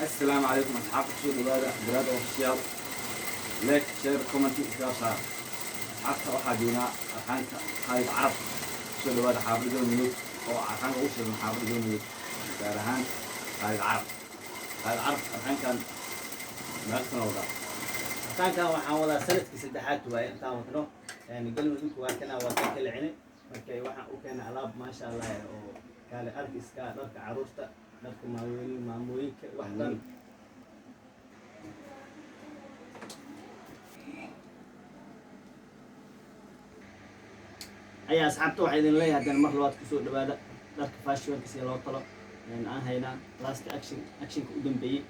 Assalaamu calaykum asxaabta, kusoo dhawaada Garaad Official. Like, share, comment, iskaga saar. Asxaabta, waxaa joognaa arkaanka Khaalid Carab. Kusoo dhawaada xaafadda Galmudug oo arkaanka ugu shidan xaafadda Galmudug, gaar ahaan Khaalid Carab. Khaalid Carab, arkaankan meeqa sano wadaa? Arkaankan waxaan wadaa sanadkii saddexaad waaye intaan wadno Galmudug. Waa kana, waa ka kala cine. Marka waxaan u keenay alaab, maasha Allah, oo kaale ark iska, dharka caruurta, dharka maaweyn, maamooyinka, wax dhan. Ayaa asxaabta waxaa idin leeyahay haddana mar labaad kusoo dhawaada dharka fashionka sida loo talo aan haynaa last action, actionka u dambeeyey.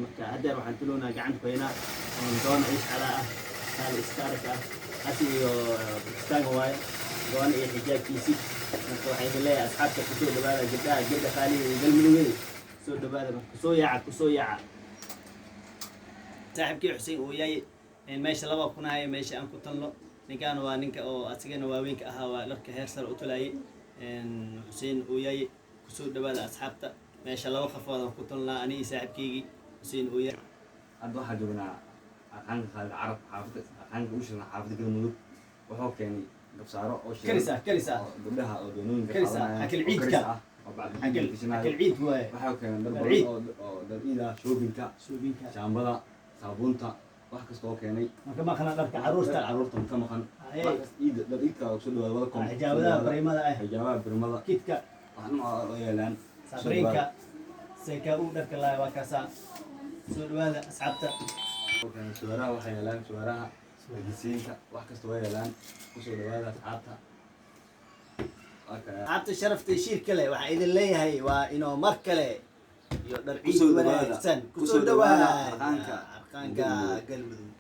Marka haddeer waxaan tuloonaa, gacanta ku haynaa goona ish calaa ah, kaale iskaarka ah, asi iyo Bakistaanka waaye, goona iyo xijaabkiisi. Marka waxaa idin leeyahay asxaabta, kusoo dhawaada gabdhaha, gabdha qaaliga iyo Galmudugey, kusoo dhawaada. Marka kusoo yaaca, kusoo yaaca. Saaxiibkii Xuseen uu yahay meesha laba kunahay, meesha aan ku talno. Ninkaan waa ninka oo asigana waaweynka ahaa, waa dharka heer sare u talayay, Xuseen uu yahay. Kusoo dhawaada asxaabta, meesha laba qafood aan ku talnaa, ani iyo saaxiibkeygii Xuseen uu yahay. Hadda waxaa joognaa arkaanka Khaalid Carab, xaafadda arkaanka ugu shidan xaafadda Galmudug. Wuxuu keenay gabsaaro oo shidan karisa karisa oo gabdhaha oo doonooyinka Karisa, qaadanayaan, hakil oo ciidka. karis ah oo bacda hakil gashanaayo. Hakil ciid waaye. Waxaa keenay dhar Dhar badan ciid. oo dhar ciid ah, shoobinka, suubinka, shaambada, saabuunta, wax kasta oo keenay. Marka maqna dharka caruurta. Dhar caruurta ka maqan. Aye. Wax kasta ciida, dhar ciidka oo soo dhawaada wada kom. Xijaabadaha barimada ah. Xijaabaha birmada. Kidka. Wax nooca oo yeelaan. Sabriinka seeka u dharka laaya waa kaasaa. Soo dhawaada asxaabta. Suwaaraha waxay yeelaan, suwaaraha gisiinka, wax kasta waa yeelaan. Kusoo dhawaada asxaabta. Waa kaya. Asxaabta sharafta shiir kale, waxaan idin leeyahay waa inoo mar kale iyo dhar ciid Kusoo dhawaada. wanaagsan. Kusoo Kusoo dhawaada dhawaada arkaanka arkaanka Galmudug. Galmudug.